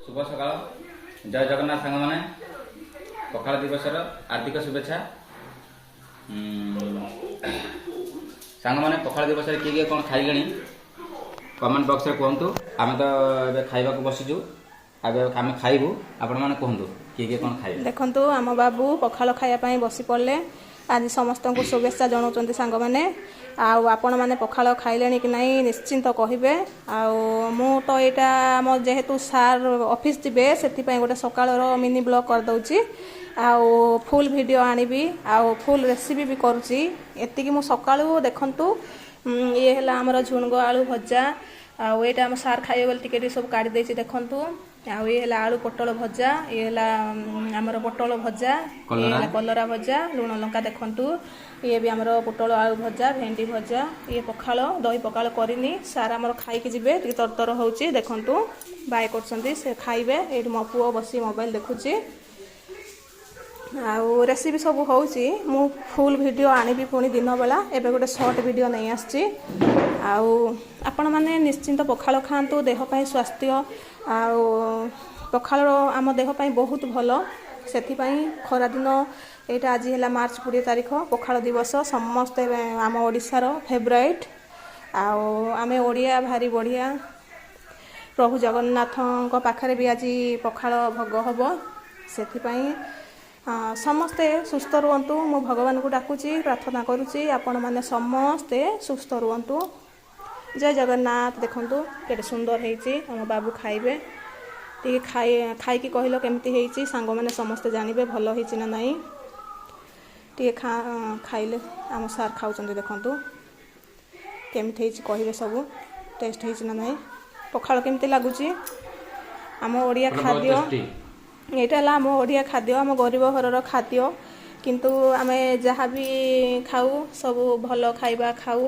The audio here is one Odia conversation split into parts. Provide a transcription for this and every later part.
ଶୁଭ ସକାଳ, ଜୟ ଜଗନ୍ନାଥ ସାଙ୍ଗମାନେ। ପଖାଳ ଦିବସର ହାର୍ଦ୍ଦିକ ଶୁଭେଚ୍ଛା। ସାଙ୍ଗମାନେ, ପଖାଳ ଦିବସରେ କିଏ କିଏ କ'ଣ ଖାଇଲେଣି, କମେଣ୍ଟ ବକ୍ସରେ କୁହନ୍ତୁ। ଆମେ ତ ଏବେ ଖାଇବାକୁ ବସିଛୁ, ଏବେ ଆମେ ଖାଇବୁ। ଆପଣମାନେ କୁହନ୍ତୁ କିଏ କିଏ କ'ଣ ଖାଇବେ। ଦେଖନ୍ତୁ, ଆମ ବାବୁ ପଖାଳ ଖାଇବା ପାଇଁ ବସି ପଡ଼ିଲେ। ଆଜି ସମସ୍ତଙ୍କୁ ଶୁଭେଚ୍ଛା ଜଣାଉଛନ୍ତି ସାଙ୍ଗମାନେ। ଆଉ ଆପଣମାନେ ପଖାଳ ଖାଇଲେଣି କି ନାହିଁ, ନିଶ୍ଚିନ୍ତ କହିବେ। ଆଉ ମୁଁ ତ ଏଇଟା ଆମ ଯେହେତୁ ସାର୍ ଅଫିସ୍ ଯିବେ, ସେଥିପାଇଁ ଗୋଟେ ସକାଳର ମିନି ବ୍ଲଗ୍ କରିଦେଉଛି। ଆଉ ଫୁଲ୍ ଭିଡ଼ିଓ ଆଣିବି ଆଉ ଫୁଲ୍ ରେସିପି ବି କରୁଛି। ଏତିକି ମୁଁ ସକାଳୁ ଦେଖନ୍ତୁ। ଇଏ ହେଲା ଆମର ଝୁଣୁଙ୍ଗ ଆଳୁ ଭଜା। ଆଉ ଏଇଟା ଆମ ସାର୍ ଖାଇବେ ବୋଲି ଟିକେ ଟିକେ ସବୁ କାଢ଼ି ଦେଇଛି, ଦେଖନ୍ତୁ। ଆଉ ଇଏ ହେଲା ଆଳୁ ପୋଟଳ ଭଜା, ଇଏ ହେଲା ଆମର ପୋଟଳ ଭଜା, ଇଏ କଲରା। ହେଲା କଲରା ଭଜା, ଲୁଣ ଲଙ୍କା ଦେଖନ୍ତୁ। ଇଏ ବି ଆମର ପୋଟଳ ଆଳୁ ଭଜା, ଭେଣ୍ଡି ଭଜା, ଇଏ ପଖାଳ। ଦହି ପଖାଳ କରିନି, ସାର୍ ଆମର ଖାଇକି ଯିବେ। ଟିକେ ତରତର ହେଉଛି, ଦେଖନ୍ତୁ, ବାଏ କରୁଛନ୍ତି, ସେ ଖାଇବେ। ଏଇଠି ମୋ ପୁଅ ବସି ମୋବାଇଲ ଦେଖୁଛି। ଆଉ ରେସିପି ସବୁ ହେଉଛି, ମୁଁ ଫୁଲ୍ ଭିଡ଼ିଓ ଆଣିବି ପୁଣି ଦିନ ବେଳା। ଏବେ ଗୋଟେ ସର୍ଟ ଭିଡ଼ିଓ ନେଇ ଆସିଛି। ଆଉ ଆପଣମାନେ ନିଶ୍ଚିନ୍ତ ପଖାଳ ଖାଆନ୍ତୁ, ଦେହ ପାଇଁ ସ୍ୱାସ୍ଥ୍ୟ। ଆଉ ପଖାଳ ଆମ ଦେହ ପାଇଁ ବହୁତ ଭଲ। ସେଥିପାଇଁ ଖରାଦିନ ଏଇଟା, ଆଜି ହେଲା ମାର୍ଚ୍ଚ 20 ତାରିଖ, ପଖାଳ ଦିବସ। ସମସ୍ତେ ଆମ ଓଡ଼ିଶାର ଫେଭରାଇଟ୍। ଆଉ ଆମେ ଓଡ଼ିଆ ଭାରି ବଢ଼ିଆ। ପ୍ରଭୁ ଜଗନ୍ନାଥଙ୍କ ପାଖରେ ବି ଆଜି ପଖାଳ ଭୋଗ ହେବ। ସେଥିପାଇଁ ସମସ୍ତେ ସୁସ୍ଥ ରୁହନ୍ତୁ, ମୁଁ ଭଗବାନଙ୍କୁ ଡାକୁଛି, ପ୍ରାର୍ଥନା କରୁଛି, ଆପଣମାନେ ସମସ୍ତେ ସୁସ୍ଥ ରୁହନ୍ତୁ। ଜୟ ଜଗନ୍ନାଥ। ଦେଖନ୍ତୁ କେତେ ସୁନ୍ଦର ହେଇଛି। ଆମ ବାବୁ ଖାଇବେ ଟିକେ। ଖାଇକି କହିଲ କେମିତି ହେଇଛି, ସାଙ୍ଗମାନେ ସମସ୍ତେ ଜାଣିବେ ଭଲ ହେଇଛି ନା ନାହିଁ। ଟିକେ ଖାଇଲେ, ଆମ ସାର୍ ଖାଉଛନ୍ତି, ଦେଖନ୍ତୁ କେମିତି ହେଇଛି କହିବେ ସବୁ, ଟେଷ୍ଟ ହେଇଛି ନା ନାହିଁ, ପଖାଳ କେମିତି ଲାଗୁଛି, ଆମ ଓଡ଼ିଆ ବହୁତ ଖାଦ୍ୟ। ଟେଷ୍ଟି। ଏଇଟା ହେଲା ଆମ ଓଡ଼ିଆ ଖାଦ୍ୟ, ଆମ ଗରିବ ଘରର ଖାଦ୍ୟ। କିନ୍ତୁ ଆମେ ଯାହା ବି ଖାଉ, ସବୁ ଭଲ ଖାଇବା ଖାଉ।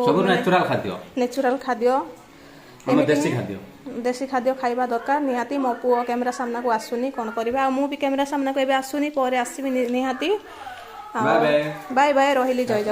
ସବୁ ନ୍ୟାଚୁରାଲ ଖାଦ୍ୟ। ନ୍ୟାଚୁରାଲ ଖାଦ୍ୟ। ଆମ ଏମିତି ଦେଶୀ ଖାଦ୍ୟ। ଦେଶୀ ଖାଦ୍ୟ ଖାଇବା ଦରକାର ନିହାତି। ମୋ ପୁଅ କ୍ୟାମେରା ସାମ୍ନାକୁ ଆସୁନି, କ'ଣ କରିବା? ଆଉ ମୁଁ ବି କ୍ୟାମେରା ସାମ୍ନାକୁ ଏବେ ଆସୁନି, ପରେ ଆସିବି ନିହାତି। Bye bye. Bye bye, ରହିଲି, ଜୟ ଜଗନ୍ନାଥ।